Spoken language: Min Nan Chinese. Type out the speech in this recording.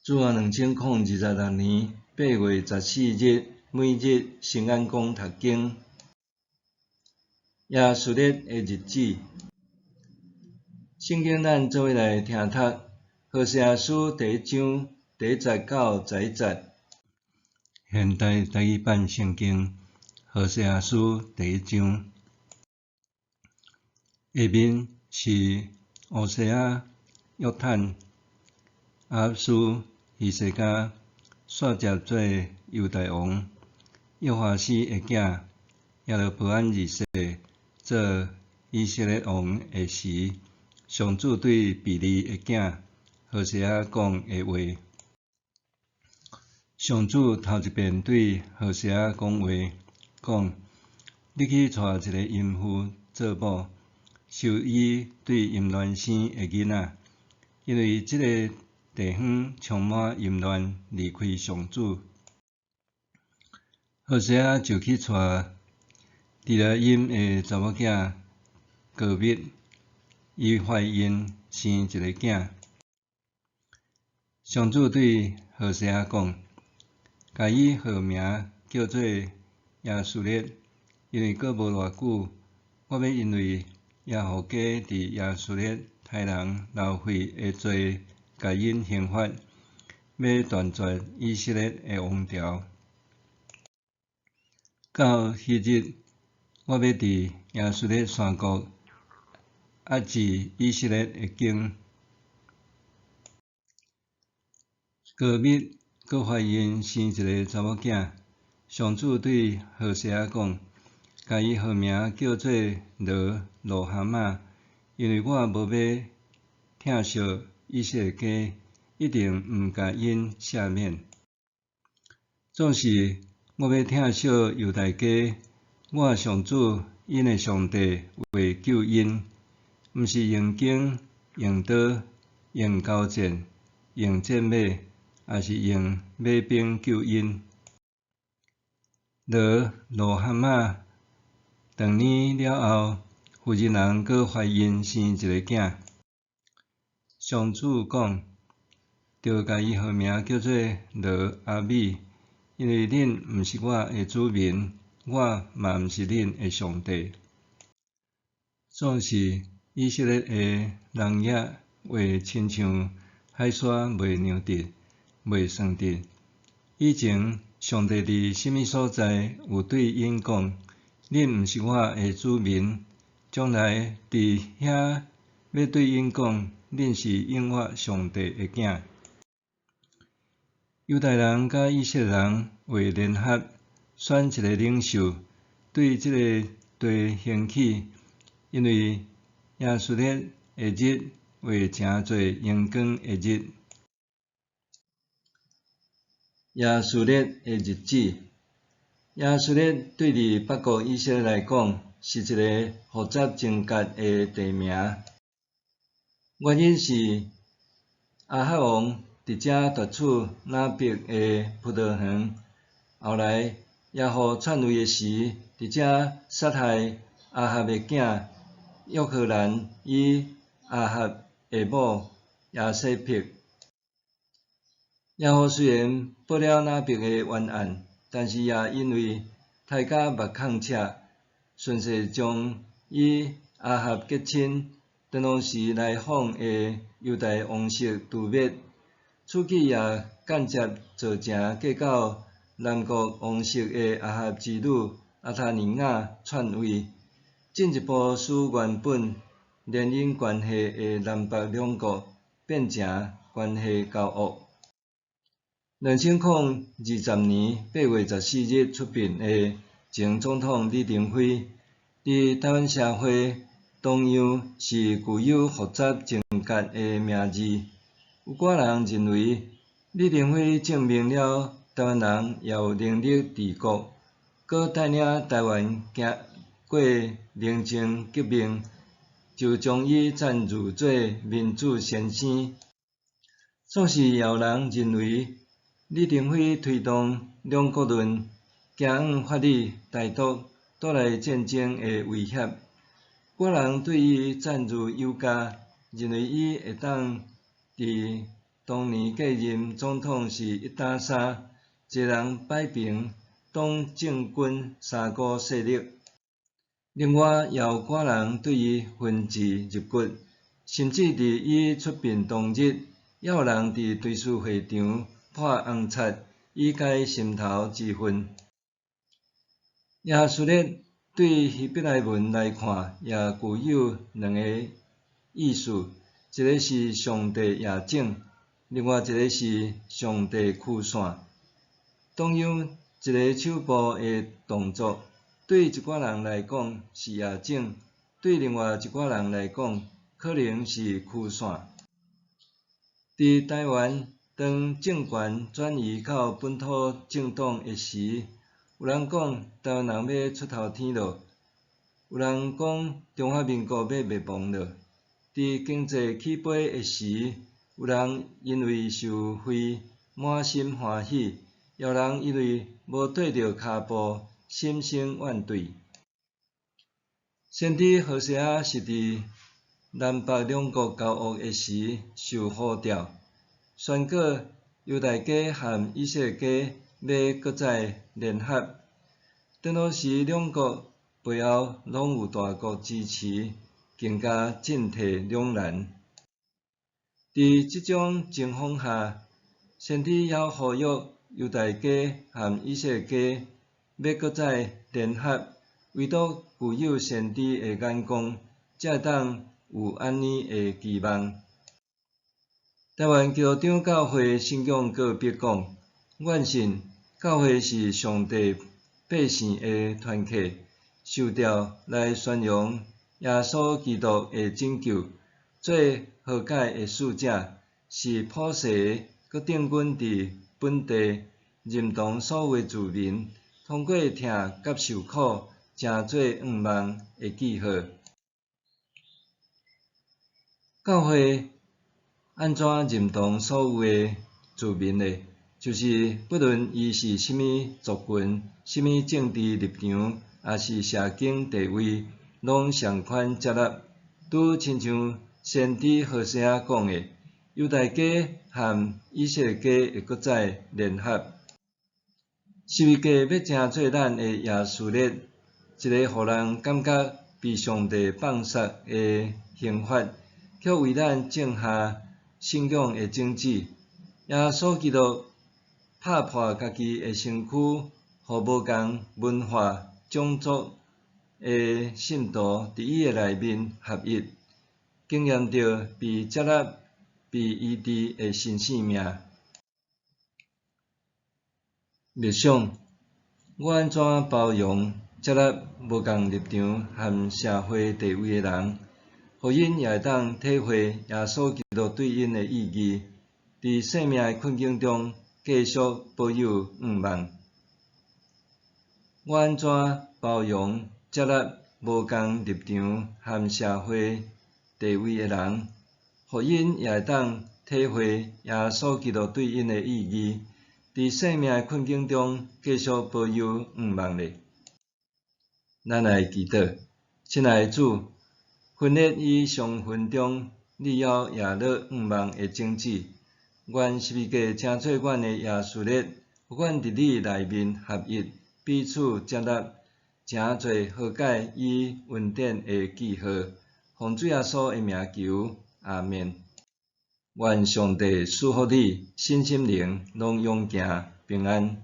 主元2026年8月14日，每日聖眼光讀經。耶書列的日子，聖經咱做伙來聽讀《何西阿書》第一章第一節到11節。現代台語版聖經《何西阿書》第一章，下面是烏西雅、約坦、亞哈斯、希西家紲接做猶大王，約華斯的囝耶羅波安二世做以色列王的時，上主對比利的囝何西阿講的話。上主頭一遍對何西阿講話，講：你去娶一个淫婦做某，收伊對淫亂生的囡仔，因為這个地方充滿淫亂，離開上主。何西阿就去娶底拉音的查某囝歌密，伊懷孕生一个囝。上主對何西阿講：共伊號名叫做耶書列，因為閣無偌久，我欲因為耶戶家佇耶書列刣人流血的罪，共𪜶刑罰，欲斷絕以色列的王朝。到彼日，我欲佇耶書列山谷壓制以色列的弓。歌密閣懷孕生一个查某囝。上主對何西阿講：共伊號名叫做羅路哈瑪，因為我無欲疼惜以色列家，一定毋共𪜶赦免。總是我欲疼惜猶大家，我上主𪜶的上帝會救𪜶，毋是用弓、用刀、用鉤箭、用戰馬，抑是用馬兵救𪜶。羅路哈瑪斷奶了後，婦人人閣懷孕生一个囝。上主講：著共伊號名叫做羅阿米，因為恁毋是我的子民，我嘛毋是恁的上帝。總是以色列的農業會親像海沙袂量得、袂算得。以前上帝佇啥物所在有對𪜶講：恁毋是我的子民，將來佇遐欲對𪜶講：恁是永活上帝的囝。猶大人佮以色列人會聯合選一个領袖，對這个地興起，因為耶書列的日會成做榮光的日。耶書列的日子，耶書列對佇北國以色列來講，是一个複雜情節的地名。原因是亞哈王佇遮奪取拿伯的葡萄園，後來耶戶篡位的時，佇遮殺害亞哈的囝約何蘭與亞哈的某耶洗別。耶戶雖然報了拿伯的冤案，但是也因為刣甲目空赤，順勢將與亞哈結親、當時來訪的猶大王室誅滅。此舉也間接造成嫁到南國王室的亞哈之女亞他尼雅篡位，進一步使原本聯姻關係的南北兩國變成關係交惡。2020年8月14日出殯的前總統李登輝，佇台灣社會同樣是具有複雜情節的名字。有寡人認為，李登輝證明了台灣人也有能力治國，閣帶領台灣行過寧靜革命，就將伊讚譽做民主先生。總是也有人認為，李登輝推動兩國論，驚往法理台獨帶來戰爭的威脅。寡人對伊讚譽有加，認為伊會當佇當年繼任總統是一打三，一个人擺平黨政軍三股勢力。另外，也有寡人對伊恨之入骨，甚至佇伊出殯當日，猶有人佇追思會場潑紅漆，以解心頭之恨。耶書列對希伯來文來看，也具有兩个意思，一个是上帝夜種，另外一个是上帝驅散。同樣，一个手部的動作，對一寡人來講是夜種，對另外一寡人來講，可能是驅散。佇台灣，當政權轉移到本土政黨的時，有人講台灣人欲出頭天囉，有人講中華民國欲滅亡囉。佇經濟起飛的時，有人因為受惠滿心歡喜，也有人因為無綴著跤步，心生怨懟。先知何西阿是佇南北兩國交惡的時受呼召，宣告猶大家和以色列家欲閣再聯合。當彼時兩國背後攏有大國支持，更加進退兩難。佇這種情況下，先知猶呼籲猶大家和以色列家欲閣再聯合，唯獨具有先知的眼光，才會當有按呢的期望。台灣基督長教會信仰告白講：願信教會是上帝百姓的團體，受召來宣揚耶穌基督的拯救，做和解的使者，是普世閣定阮佇本地認同所有的住民，通過疼佮受苦，成做願望的記號。教會按怎認同所有的住民呢？就是不論伊是啥物族群、啥物政治立場，抑是社經地位，攏仝款接納。拄親像先知何西阿講的，猶大家和以色列家會閣再聯合。十字架欲成做咱的耶書列，一个予人感覺被上帝放殺的刑罰，卻為咱種下信仰的種子。耶穌基督拍破家己的身軀，予無仝文化、種族的信徒佇伊的內面合一，經驗著被接納、被醫治的新生命。默想，我按怎包容、接納無仝立場和社會地位的人，予𪜶也會當體會耶穌基督對𪜶的意義，佇生命的困境中繼續保有願望。我按怎包容、接納無仝立場和社會地位的人，予𪜶也會當體會耶穌基督對𪜶的意義，佇生命的困境中繼續保有願望咧。咱來祈禱，親愛的主，分裂與傷痕中，你猶掖落願望的種子。願十字架成做阮的耶書列，予阮佇你內面合一，彼此接納，成做和解與恩典的記號。奉主耶穌的名求，阿們。願上帝賜福你，身心靈攏勇健平安。